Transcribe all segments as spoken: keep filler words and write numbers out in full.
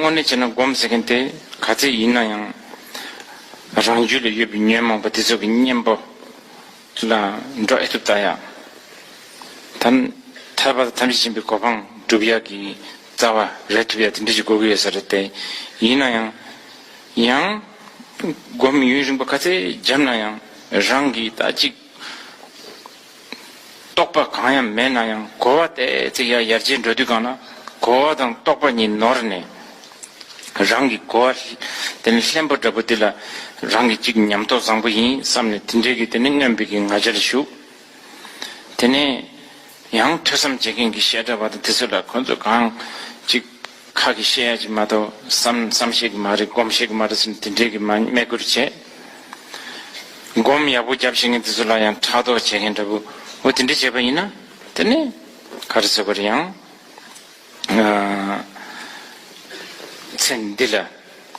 དངོས་གནས་བྱས་ན་སྒོམ་ཟེར་མཁན་དེ་ག་ཚད་ཡིན་ན་ཡང་རང་རྒྱུད་ལ་ཡོད་པའི་ཉོན་མོངས་པ་དེ་ཚོ་གི་གཉེན་པོ་ལ་འགྲོ་ཨེ་ཐུབ་ད་ཡ། ཐམ་ཐར་པ་དང་ཐམས་ཅད་མཁྱེན་པའི་གོ་འཕང་སྒྲུབ་ཡག་གི་རྩ་བ་རེད་ཐུབ་ཡ་དེ་འདྲ་ཞིག་དགོས་ཀྱི་ཡོད་ས་རེད་དེ། ཡིན་ན་ཡང་ཡང་སྒོམ་ཡུན་རིང་པོ་ག་ཚད་བརྒྱབ་ན་ཡང་རང་གི་ད་ཅིག་རྟོགས་པ་གང་ཡང་མེད་ན་ཡང་གོ་བ་ཏོག་ཙམ་ཡར་ཡར་རྒྱས་འགྲོ་དུས་གང་ན་གོ་བ་དང་རྟོགས་པ་གཉིས་ནོར་ནས་རང་གི་གོ་བ་དེ་ནི་ལྷན་པོ་འདྲ་པོ་དེ་ལ་རང་གི་ཅིག་ཉམས་རྟོགས་བཟང་པོ་ཡིན་བསམ་ནས་དེ་འདྲའི་གི་དེ་ནི་མངོན་པའི་གི་ང་རྒྱལ་ཞུགས། དེ་ནས་ཡང་ཐོས་བསམ་བྱེད་མཁན་གྱི་བཤད་གྲྭ་བ་དང་དེ་ཚོ་ལ་ཁོ་ཚོ་གང་ཅིག་ཁ་གི་བཤད་ཡ་ཅིག་མ་གཏོགས་བསམ་བསམ་ཤེས་ཀྱི་མ་རེད། སྒོམ་ཤེས་ཀྱི་མ་རེད་ཟེར་ནས་དེ་འདྲའི་གི་མ་སྨད་སྐུར་བྱས། སྒོམ་ཡག་པོ་རྒྱབ་ཤེས་མཁན་དེ་ཚོ་ལ་ཡང་ཕྲག་དོག་བྱེད་མཁན་འདྲ་པོ་འོ་དེ་འདྲ་བྱས་པ་ཡིན་ན་དེ་ནས་ག་རེ་ཟེར་དགོས་རེད། ཡང་ཨ་ཚེ་འདི་ལ་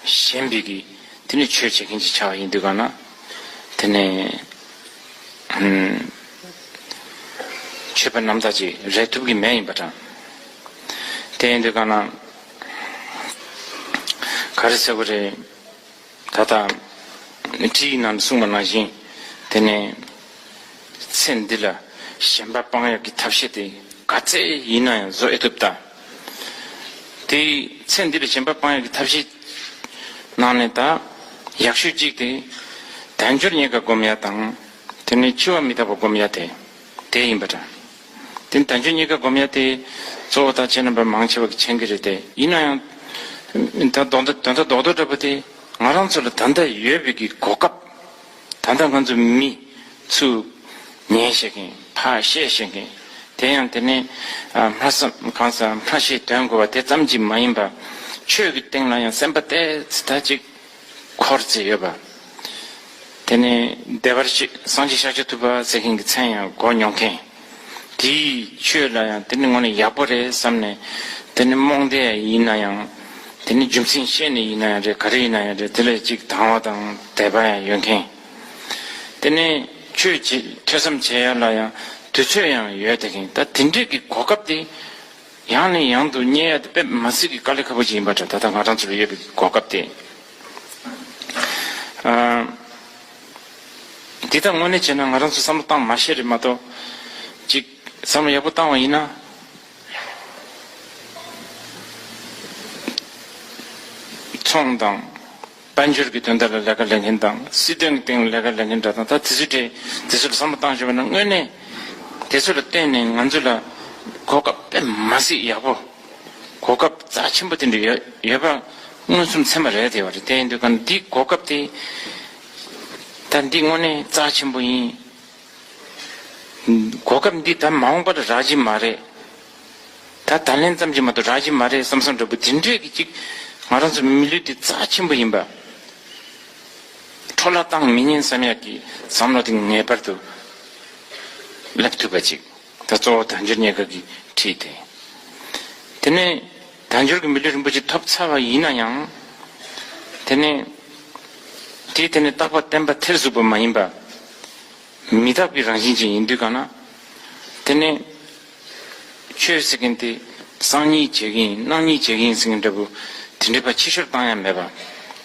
ཞེན་པའི་གི་དེ་ནས་ཆོས་བྱེད་མཁན་ཅིག་ཆགས་པ་ཡིན་དུས་ག་ན་དེ་ནས་ཨམ་ཆོས་པ་རྣམ་དག་ཅིག་རེད་ཐུབ་ཀྱི་མེད་ཡིན་པ་འདྲ། དེ་ཡིན་དུས་ག་ན་ག་རེ་ཟེར་དགོས་རེད། ད་ལྟ་ཁྲིད་ཡིག་ནང་གསུངས་པ་ནང་བཞིན་དེ་ནས་ཚེ་འདི་ལ་ཞེན་པ་སྤང་ཡག་གི་ཐབས་ཤེས་དེ་ག་ཚད་ཡིན་ན་ཡང་བཟོ་ཨེ་ཐུབ་ད། དེ་ཚེ་འདི་ལ་ཞེན་པ་སྤང་ཡག་གི་ཐབས་ཤེས་ནང་ནས་ད་ཡག་ཤོས་གཅིག་དེ་དལ་འབྱོར་རྙེད་དཀའ་སྒོམ་ཡག་དང་དེ་ནས་འཆི་བ་མི་རྟག་པ་སྒོམ་ཡག་དེ་དེ་ཡིན་པ་འདྲ། དེ་ནི་དལ་འབྱོར་རྙེད་དཀའ་སྒོམ་ཡག་དེ་གཙོ་བོ་ད་ཁྱེད་རྣམ་པ་མང་ཆེ་བ་གི་མཁྱེན་གྱི་རེད་དེ། ཡིན་ན་ཡང་ད་དོན་དག་དོན་དག་རྡོག་རྡོག་འདྲ་པོ་དེ་ང་རང་ཚོ་ལ་ད་ལྟ་ཡོད་པའི་གི་གོ་སྐབས། ད་ལྟ་ང་ཚོ་མི་ཚུར་ཉན་ཤེས་མཁན་ཕར་བཤད་ཤེས་མཁན་དེ་ཡང་དེ་ནས་ཨ་སྨྲ་བསམ་གང་ཟག་སྨྲ་ཤེས་དོན་གོ་བ་དེ་ཙམ་གྱིས་མ་ཡིན་པ་ཆོས་ཀྱི་སྟེང་ལ་ཡང་སེམས་པ་ཏོག་ཙམ་ད་ཅིག་འཁོར་ཙམ་ཡོད་པ། དེ་ནས་བདེ་བར་གཤེགས་སངས་རྒྱས་ཤཱཀྱ་ཐུབ་པ་ཟེར་མཁན་གྱི་མཚན་ཡང་གོ་མྱོང་མཁན། དེའི་ཆོས་ལ་ཡང་དེ་ནི་དངོས་གནས་ཡག་པོ་རེད་བསམ་ནས་དེ་ནི་རྨོངས་དད་ཡིན་ན་ཡང་དེ་ནི་རྒྱུ་མཚན་ཤེས་ནས་ཡིན་ན་ཡང་རེད། ག་རེ་ཡིན་ན་ཡང་རེད། དེ་ལ་ཅིག་དང་བ་དང་དད་པ་ཡང་ཡོད་མཁན། དེ་ནས་ཆོས་བྱེད་ཐོས་བསམ་བྱེད་ཡ་ལ་ཡང་དུས་ཚོད་ཡང་ཡོད་དེ་མཁན། ད་དེ་འདྲས་ཀྱི་གོ་སྐབས་དེ་ཡང་ནས་ཡང་དུ་རྙེད་ཡ་དེ་དཔེ་མ་སྲིད་ཀྱི་དཀའ་ལས་ཁག་པོ་ཅིག་ཡིན་པ་འདྲ། ད་ལྟ་ང་རང་ཚོ་ལ་ཡོད་པའི་གོ་སྐབས་དེ། ཨ། འདི་ལྟར་དངོས་གནས་བྱས་ན་ང་རང་ཚོ་བསམ་བློ་བཏང་མ་ཤེས་རེད་མ་གཏོགས། ཅིག་བསམ་བློ་ཡག་པོ་བཏང་བ་ཡིན་ན། ཚོང་དང་། དཔལ་འབྱོར་གྱི་དོན་དག་ལ་ལས་ཀ་ལས་མཁན་དང་། སྲིད་དོན་གྱི་སྟེང་ལ་ལས་ཀ་ལས་མཁན་འདྲ་དང་། ད་དེ་ཚོའི་གྲས་དེ་ཚོ་ལ་བསམ་བློ་བཏང་བྱས་པ་ན་དངོས་གནས་དེ་ཚོ་ལ་བརྟེན་ནས་ང་ཚོ་ལ་གོ་སྐབས་དཔེ་མ་སྲིད་ཡག་པོ། གོ་སྐབས་རྩ་ཆེན་པོ་དེ་འདྲ་ཡོད་ཡོད་པ་མངོན་སུམ་ཚད་མ་རེད་དེ་བ་རེད། དེ་ཡིན་དུས་ག་འདི་གོ་སྐབས་དེ་ད་འདི་དངོས་གནས་རྩ་ཆེན་པོ་ཡིན། གོ་སྐབས་འདི་ད་མ་འོངས་པར་རག་གི་མ་རེད། ད་ད་ལན་ཙམ་གྱིས་མ་གཏོགས་རག་གི་མ་རེད་བསམ་བསམ་འདྲ་པོ་དེ་འདྲས་ཀྱི་ཅིག་ང་རང་ཚོ་མི་ལུས་འདི་རྩ་ཆེན་པོ་ཡིན་པ། འཕྲོ་བརླག་བཏང་མི་ཉན་བསམ་ཡག་གི་བསམ་བློ་དེ་ངེས་པར་དུ་སླེབས་ཐུབ་པ་ཅིག་ད་གཙོ་བོ་དལ་འབྱོར་རྙེད་དཀའ་གི་ཁྲིད་དེ། དེ་ནས་དལ་འབྱོར་གྱི་མི་ལུས་རིན་པོ་ཆེ་ཐོབ་ཚར་བ་ཡིན་ན་ཡང་། དེ་ནས་དེ་དེ་ནས་རྟག་པ་བརྟན་པ་ཐེར་ཟུག་པ་མ་ཡིན་པ། མི་རྟག་པའི་རང་བཞིན་ཅན་ཡིན་དུས་ག་ན། དེ་ནས་ཆོས་ཟེར་མཁན་དེ་གསང་ཉུལ་བྱེད་ཀྱི་ཡིན་གནང་ཉུལ་བྱེད་ཀྱི་ཡིན་ཟེར་མཁན་འདྲ་པོ་དེ་འདྲའི་བ་ཕྱི་བཤོལ་བཏང་ཡ་མེད་པ།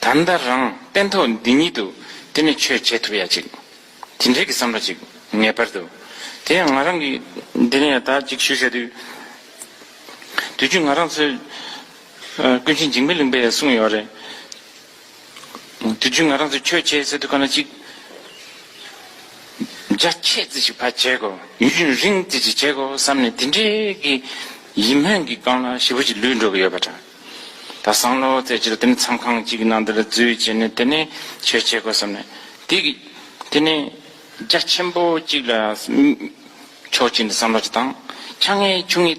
ད་ལྟ་རང་སྟན་ཐོག་འདི་ཉིད་དུ་དེ་ནས་ཆོས་བྱེད་ཐུབ་ཡ་ཅིག་དེ་འདྲའི་གི་བསམ་བློ་ཅིག་ངེས་པར་དུ། དེ་ཡང་ང་རང་གི་འདི་ནས་ཡང་ད་ཅིག་ཞུ་བྱ་དུས། དུས་རྒྱུན་ང་རང་ཚོའི་ཨ་ཀུན་མཁྱེན་འཇིགས་མེད་གླིང་པས་གསུངས་ཡོད་རེད། དུས་རྒྱུན་ང་རང་ཚོ་ཆོས་བྱེད་ཟེར་དུས་ག་ན་ཅིག་རྒྱ་ཆེ་ཙི་ཞིག་ཕར་བྱེད་དགོས། ཡུན་རིང་ཙི་ཞིག་བྱེད་དགོས་བསམ་ནས་དེ་འདྲའི་གི་ཡིད་སྨོན་གྱི་སྒང་ལ་ཞེ་པོ་ཅིག་ལུས་འགྲོ་གི་ཡོད་པ་འདྲ། ད་བསམ་བློ་རྩེ་གཅིག་ལ་དེ་ནས་མཚམས་ཁང་གཅིག་གི་ནང་དུ་ལ་འཛུལ་བྱས་ནས་དེ་ནས་ཆོས་བྱེད་དགོས་བསམ་ནས་དེ་གི་དེ་ནས་རྒྱ་ཆེན་པོ་གཅིག་ལ་ཕྱོགས་གཅིག་ནས་བསམ་བློ་ཅིག་བཏང་། ཆ་ངེས་ཆུང་ངེས་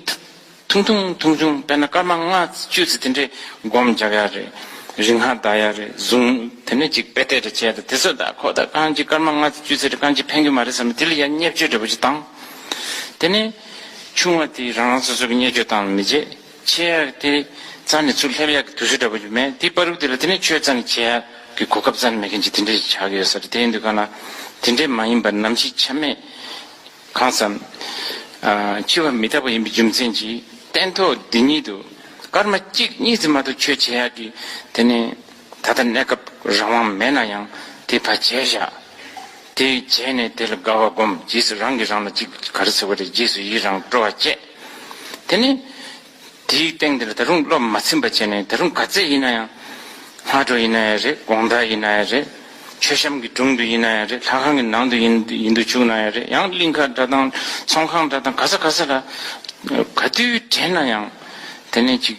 ཐུང་ཐུང་ཐུང་ཆུང་དཔེར་ན་སྐར་མ་ལྔ་བཅུ་ཙམ་དེ་འདྲའི་སྒོམ་རྒྱག་ཡ་རེད། རིག་སྔགས་བཟླ་ཡ་རེད། གཟུངས་དེ་ནས་ཅིག་དཔེ་བལྟས་རེ་བྱས་ཏེ་དེ་ཚོ་ད་ཁོ་ད་རྐང་གཅིག་སྐར་མ་ལྔ་བཅུ་ཙམ་རེ་རྐང་གཅིག་ཕན་གྱི་མ་རེད་བསམ་ནས་དེ་ལ་ཡ་བརྙས་བཅོས་འདྲ་པོ་ཅིག་བཏང་། དེ་ནས་ཆུང་བ་དེ་རང་རང་སོ་སོ་གི་བརྙས་བཅོས་བཏང་མི་བྱེད། ཆེ་ཡ་དེ་རྩ་ནས་ཚུར་སླེབས་ཡ་གི་དུས་ཚོད་འདྲ་པོ་ཅིག་མེད། དེ་བར་དུ་དེ་ལ་དེ་ནས་ཆོས་རྩ་ནས་བྱེད་ཡ་གི་གོ་སྐབས་རྩ་ནས་མེད་མཁན་ཅིག་དེ་འདྲ་ཞིག་ཆགས་ཀྱི་ཡོད་ས་རེད། དེ་ཡིན་དུས་ག་ན་དེ་འདྲས་མ་ཡིན་པར་ནམ་ཞིག་ཆ་མེད། གང་བསམ། ཨ། འཆི་བ་མི་རྟག་པ་ཡིན་པའི་རྒྱུ་མཚན་གྱིས་སྟན་ཐོག་འདི་ཉིད་དུ་ སྐར་མ་གཅིག་གཉིས་ཙམ་མ་གཏོགས་ཆོས་བྱེད་ཡག་གི་དེ་ནི་ད་ལྟ་གནས་སྐབས་རང་དབང་མེད་ན་ཡང་དེ་ཕར་བྱས་བཞག་དེ་བྱས་ནས་དེ་ལ་དགའ་བ་སྒོམ། རྗེས་སུ་རང་གིས་རང་ལ་ཅིག་ག་རེ་ཟེར་བ་རེད། རྗེས་སུ་ཡི་རང་སྤྲོ་བ་བསྐྱེད། དེ་ནི་དེའི་སྟེང་དེ་ལ་ད་རུང་བློ་མ་ཚིམ་པ་བྱས་ནས་ད་རུང་ག་ཚད་ཡིན་ན་ཡང་སྔ་དྲོ་ཡིན་ན་ཡང་རེད། དགོང་དག་ཡིན་ན་ཡང་རེད། མཆོད་བཤམས་ཀྱི་དྲུང་དུ་ཡིན་ན་ཡང་རེད། ལྷ་ཁང་གི་ནང་དུ་ཡིན་ཡིན་དུ་བཅུག་ན་ཡང་རེད། ཡང་གླིང་ཁ་འདྲ་དང་ཚོང་ཁང་འདྲ་དང་ག་ས་ག་ས་ལ་ག་དུས་དྲན་ན་ཡང་དེ་ནས་ཅིག་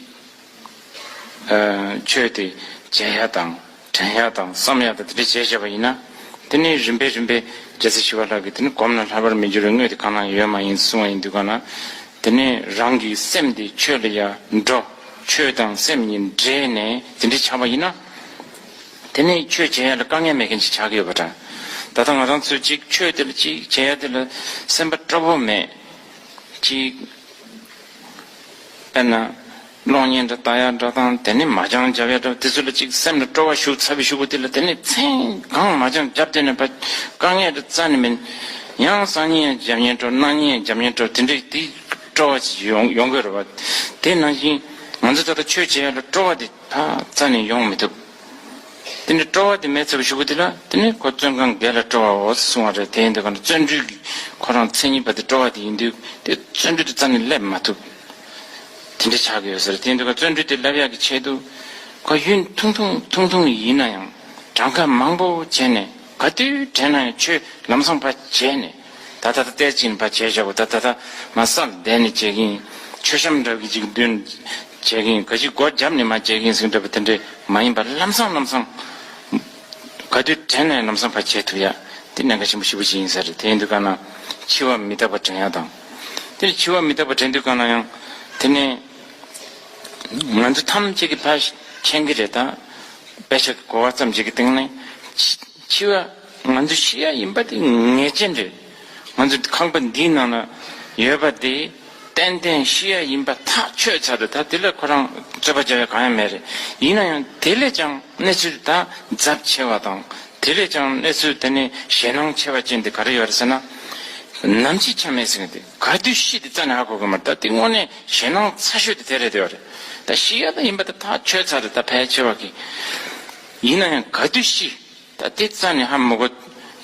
ཆོས་དེ་བྱེད་ཡག་དང་དྲན་ཡག་དང་བསམ་ཡག་དང་དེ་འདྲ་བྱས་བཞག་པ་ཡིན་ན། དེ་ནས་རིམ་པས་རིམ་པས་རྒྱལ་སྲས་ཞི་བ་ལྷ་གིས་དེ་ནི་གོམས་ན་ལྷག་པར་མི་འགྱུར་བའི་དངོས་དེ་གང་ན་ཡོད་མ་ཡིན་གསུང་བ་ཡིན་དུས་གང་ན། དེ་ནས་རང་གི་སེམས་དེ་ཆོས་ལ་ཡར་འགྲོ། ཆོས་དང་སེམས་གཉིས་འདྲེས་ནས་དེ་འདྲ་ཆགས་པ་ཡིན་ན། དེ་ནས་ཆོས་བྱེད་ཡག་ལ་དཀའ་ངལ་མེད་མཁན་ཅིག་ཆགས་ཀྱི་ཡོད་པ་འདྲ། ད་ལྟ་ང་རང་ཚོས་ཅིག་ཆོས་དེ་ལ་ཅིག་བྱེད་ཡག་དེ་ལ་སེམས་པ་སྤྲོ་པོ་མེད། ཅིག་དཔེར་ན། གློག་བརྙན་འདྲ་ལྟ་ཡག་འདྲ་དང་དེ་ནས་མ་ཅང་རྒྱབ་ཡག་འདྲ་དེ་ཚོ་ལ་ཅིག་སེམས་ལ་སྤྲོ་བ་ཞུགས་ཚར་བའི་གཞུག་གུ་དེ་ལ་དེ་ནས་མཚན་གང་མ་ཅང་རྒྱབ་བསྡད་ནས་ཕར་དཀའ་ངལ་འདྲ་རྩ་ནས་མིན། ཡང་སང་ཉིན་ཡང་རྒྱབ་ཉན་འགྲོ། གནངས་ཉིན་ཡང་རྒྱབ་ཉན་འགྲོ། དེ་འདྲའི་དེ་སྤྲོ་བ་ཅིག་ཡོང་ཡོང་གི་རེད་བ། དེ་ནང་བཞིན་ང་ཚོ་ད་ལྟ་ཆོས་བྱེད་ཡག་ལ་སྤྲོ་བ་དེ་ཕར་རྩ་ནས་ཡོང་མི་ཐུབ། དེ་འདྲ་སྤྲོ་བ་དེ་མེད་ཚར་བའི་གཞུག་གུ་དེ་ལ་དེ་ནི་ཁོ་བཙོན་ཁང་སྒེར་ལ་སྤྲོ་བའོ་གསུང་བ་རེད། དེ་ཡིན་དུས་གང་ལ་བརྩོན་འགྲུས་ཀྱི་ཁོ་རང་མཚན་ཉིད་པ་དེ་སྤྲོ་བ་དེ་ཡིན་དུས་དེ་བརྩོན་འགྲུས་དེ་རྩ་ནས་སླེབས་མ་ཐུབ། དེ་འདྲ་ཆགས་ཀྱི་ཡོད་ས་རེད། དེ་ཡིན་དུས་གང་བརྩོན་འགྲུས་དེ་སླེབས་ཡག་གི་ཆེད་དུ་ཁོ་ཡུན་ཐུང་ཐུང་ཐུང་ཐུང་ཡིན་ན་ཡང་གྲངས་ཀ་མང་པོ་བྱས་ནས་ག་དུས་དྲན་ན་ཡང་ཆོས་ལམ་སང་ཕར་བྱས་ནས། ད་ད་ད་ལྟའི་ཅིག་ཕར་བྱས་བཞག་གོ། ད་ད་ད་མ་སལ་བསྡད་ནས་བྱེད་ཀྱིན། མཆོད་བཤམས་འདྲ་གི་ཅིག་མདུན་བྱེད་ཀྱིན། ག་ཅིག་སྒོ་བརྒྱབ་ནས་མ་བྱེད་ཀྱིན་ཟེར་འདྲ་པོ་དེ་འདྲས་མ་ཡིན་པར་ལམ་སང་ལམ་སང་ག་དུས་དྲན་ནས་ལམ་སང་ཕར་བྱེད་ཐུབ་ཡ། དེ་གནད་འགག་ཆེན་པོ་ཞེ་པོ་ཅིག་ཡིན་ས་རེད། དེ་ཡིན་དུས་གང་ན་འཆི་བ་མི་རྟག་པ་དྲན་ཡ་དང་། དེ་ནས་འཆི་བ་མི་རྟག་པ་དྲན་དུས་གང་ན་ཡང་དེ་ནས་ང་ཚོ་ཐམས་ཅད་ཀྱིས་ཕར་མཁྱེན་གྱི་རེད། ད་དཔེ་ཆ་གོ་བ་ཙམ་ཞིག་གི་སྟེང་ནས་འཆི་བ་ང་ཚོ་ཤི་ཡ་ཡིན་པ་དེ་ངེས་ཅན་རེད། ང་ཚོ་ཁང་པ་འདིའི་ནང་ན་ཡོད་པ་དེ་ཏན་ཏན་ཤི་ཡ་ཡིན་པ་ཐག་ཆོད་ཚར་རེད། ད་དེ་ལ་ཁོ་རང་རྩོད་པ་རྒྱག་ཡ་གང་ཡང་མེད་རེད། ཡིན་ན་ཡང་དེ་ལས་ཀྱང་གནས་ཚུལ་ད་ཚབས་ཆེ་བ་དང་དེ་ལས་ཀྱང་གནས་ཚུལ་དེ་ནི་ཞེད་སྣང་ཆེ་བ་ཅན་དེ་ག་རེ་ཡོད་རེད་ཟེར་ན། ནམ་འཆི་ཆ་མེད་ཟེར་མཁན་དེ་ག་དུས་ཤི་དེ་རྩ་ནས་ཧ་གོ་གི་མ་རེད། ད་དེ་དངོས་གནས་ཞེད་སྣང་ཚ་ཤོས་དེ་དེ་རེད་དེ་ཡོད་རེད། ད་ཤི་ཡ་ད་ཡིན་པ་ད་ཐག་ཆོད་ཚར་རེད། ད་ཕལ་ཆེ་བ་གི། ཡིན་ན་ཡང་ག་དུས་ཤི། ད་དེ་རྩ་ནས་ཧ་མི་གོ་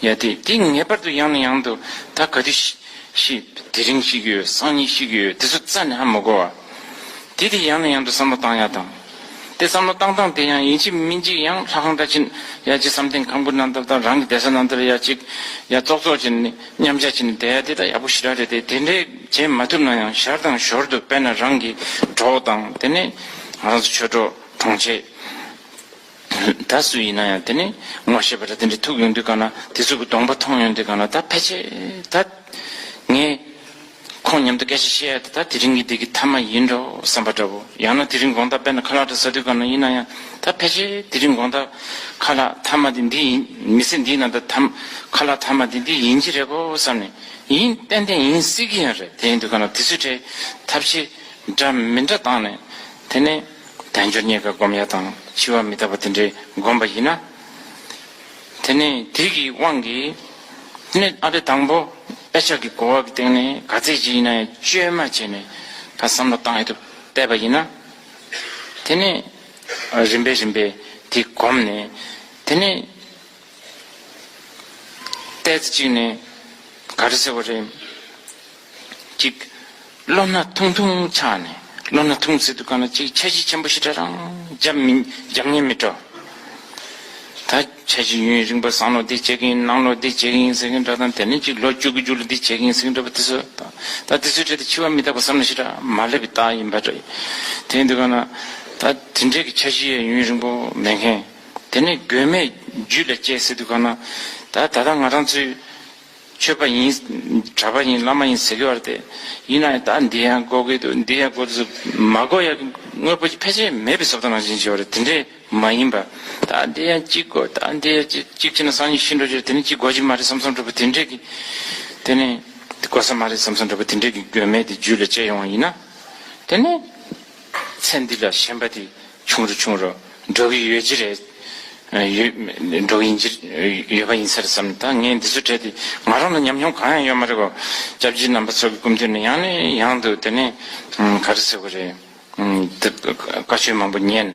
ཡ། དེ་དེ་ངེས་པར་དུ་ཡང་ནས་ཡང་དུ་ད་ག་དུས་ཤི་ཤི། དེ་རིང་ཤི་གི་ཡོད། སང་ཉིན་ཤི་གི་ཡོད། དེ་ཚོ་རྩ་ནས་ཧ་མི་གོ་བ། དེ་དེ་ཡང་ནས་ཡང་དུ་བསམ་བློ་བཏང་ཡ་དང་། དེ་བསམ་བློ་བཏང་སྟངས་དེ་ཡང་ཡིན་གཅིག་མིན་གཅིག་ཡང་ལྷ་ཁང་འདྲ་ཅིག་ཡ་གཅིག་བསམ་གཏན་ཁང་བུ་ནང་དུ་དང་རང་གི་བསྡད་ས་ནང་དུ་ཡ་གཅིག་ཡ་ཙོག་ཙོག་ཅིག་ནི་མཉམ་བཞག་ཅིག་ནི་བསྡད་ཡ་དེ་ད་ཡག་པོ་ཞེ་དྲག་རེད། དེ་དེ་འདྲས་བྱེད་མ་ཐུབ་ན་ཡང་ཞར་དང་ཞོར་དུ་དཔེར་ན་རང་གི་གྲོགས་དང་དེ་ནས་ང་རང་ཚོ་ཆོས་གྲོགས་གྲོང་ཁྱེར། ད་སུ་ཡིན་ན་ཡང་དེ་ནི་ངོ་ཤེས་པ་འདྲ་དེ་འདྲ་ཐུག་ཡོང་དུས་གང་ན་དེ་ཚོ་གི་གདོང་པ་མཐོང་ཡོང་དུས་གང་ན་ད་ཕལ་ཆེར་ད་ངས་ཁོང་མཉམ་དུ་སྐད་ཆ་བཤད་ཡ་དེ་ད་དེ་རིང་གི་འདི་གི་མཐའ་མ་ཡིན་འགྲོ་བསམ་པ་འདྲ་བོ། ཡང་ན་དེ་རིང་དགོང་དག་དཔེར་ན་ཁ་ལག་འདྲ་ཟ་དུས་གང་ན་ཡིན་ན་ཡང་ད་ཕལ་ཆེར་དེ་རིང་དགོང་དག་ཁ་ལག་མཐའ་མ་དེ་འདི་ཡིན། མི་ཚེ་འདིའི་ནང་དུ་མཐའ་ཁ་ལག་མཐའ་མ་དེ་འདི་ཡིན་གྱི་རེད་གོ་བསམ་ནས་ཡིན། ཏན་ཏན་ཡིན་སྲིད་ཀྱི་ཡང་རེད། དེ་ཡིན་དུས་གང་ན་དེ་ཚོའི་གྲས་ཐབས་ཤེས་འདྲ་མི་འདྲ་བཏང་ནས་དེ་ནས། དལ་འབྱོར་རྙེད་དཀའ་སྒོམ་ཡ་དང་འཆི་བ་མི་རྟག་པ་དེ་འདྲའི་སྒོམ་པ་ཡིན་ན། དེ་ནས་དེ་གི་དབང་གིས་དེ་ནས་ཨ་རེ་དང་པོ་དཔེ་ཆ་གི་གོ་བ་གི་སྟེང་ནས་ག་ཚད་ཅིག་ཡིན་ན་ཡང་བཅོས་མ་བྱས་ནས་ཕར་བསམ་བློ་བཏང་ཡ་ཐུབ་བལྟས་པ་ཡིན་ན། དེ་ནས་རིམ་པས་རིམ་པས་དེ་གོམས་ནས་དེ་ནས་ཏོག་ཙམ་ཅིག་ནས་ག་རེ་ཟེར་བ་རེད། ཅིག་བློ་སྣ་ཐུང་ཐུང་ཆགས་ནས། བློ་སྣ་ཐུང་ཟེར་དུས་གང་ན་ཅིག་འཆར་གཞི་ཆེན་པོ་ཞེ་དྲག་རང་རྒྱབ་མི་རྒྱབ་ཉན་མི་སྤྲོ། ད་འཆར་གཞི་ཡུན་རིང་པོ་སང་ལོ་འདི་བྱེད་ཀྱི་ཡིན། གནངས་ལོ་འདི་བྱེད་ཀྱི་ཡིན་ཟེར་མཁན་འདྲ་དང་། དེ་ནས་ཅིག་ལོ་བཅུ་གི་མཇུག་ལ་འདི་བྱེད་ཀྱི་ཡིན་ཟེར་མཁན་འདྲ་པོ་དེ་ཚོ་དང་། ད་དེ་ཚོའི་གྲས་དེ་འཆི་བ་མི་རྟག་པ་བསམ་ན་ཞེ་དྲག་མ་སླེབས་པའི་རྟགས་ཡིན་པ་འདྲ། དེ་ཡིན་དུས་གང་ན་ད་དེ་འདྲའི་གི་འཆར་གཞི་ཡང་ཡུན་རིང་པོ་མེད་མཁན། དེ་ནས་དགོས་མེད་རྒྱུད་ལ་སྐྱེས་ཟེར་དུས་གང་ན་ད་ད་ལྟ་ང་རང་ཚོའི། ཆོས་པ་ཡིན། གྲྭ་པ་ཡིན། བླ་མ་ཡིན་ཟེར་གི་བར་དེ། ཡིན་ན་ཡང་ད་འདི་ཡང་དགོས་ཀྱི་འདུག་འདི་ཡང་དགོས་འདུག་མ་དགོས་ཡ་གི་དངོས་པོ་ཅིག་ཕལ་ཆེར་མེད་པའི་བཟོ་ལྟ་ནང་བཞིན་བྱས་པ་རེད། དེ་འདྲས་མ་ཡིན་པ། ད་འདི་ཡང་གཅིག་དགོས། ད་འདི་ཡང་གཅིག་གཅིག་བྱས་ན་སང་ཉིན་ཤི་འགྲོ་རྒྱུ་རེད། དེ་ནི་གཅིག་དགོས་ཀྱི་མ་རེད་བསམ་བསམ་འདྲ་པོ་དེ་འདྲས་ཀྱི། དེ་ནི་དགོས་ས་མ་རེད་བསམ་བསམ་འདྲ་པོ་དེ་འདྲས་ཀྱི་དགོས་མེད་དེ་རྒྱུད་ལ་སྐྱེ་ཡོང་བ་ཡིན་ན། དེ་ནི་ཚེ་འདི་ལ་ཞེན་པ་དེ་ཆུང་རུ་ཆུང་རུ་འགྲོ་གི་ཡོད་ཀྱི་རེད། ཡོད། འགྲོ་གི་ཡིན་གྱི་ཡོད་པ་ཡིན་ས་རེད་བསམ། ད་ངས་འདི་ཚོ་བྲལ་ཏེ་ང་རང་ལ་ཉམས་མྱོང་གང་ཡང་ཡོད་མ་རེད་གོ། སྐྱབས་རྗེ་རྣམ་པ་ཚོ་གི་སྐུ་མདུན་ནས་ཡང་ནས་ཡང་དུ་དེ་ནས་ག་རེ་ཟེར་དགོས་རེད། ཨུམ། དེ་བཀའ་ཆོས་མང་པོ་ཉན།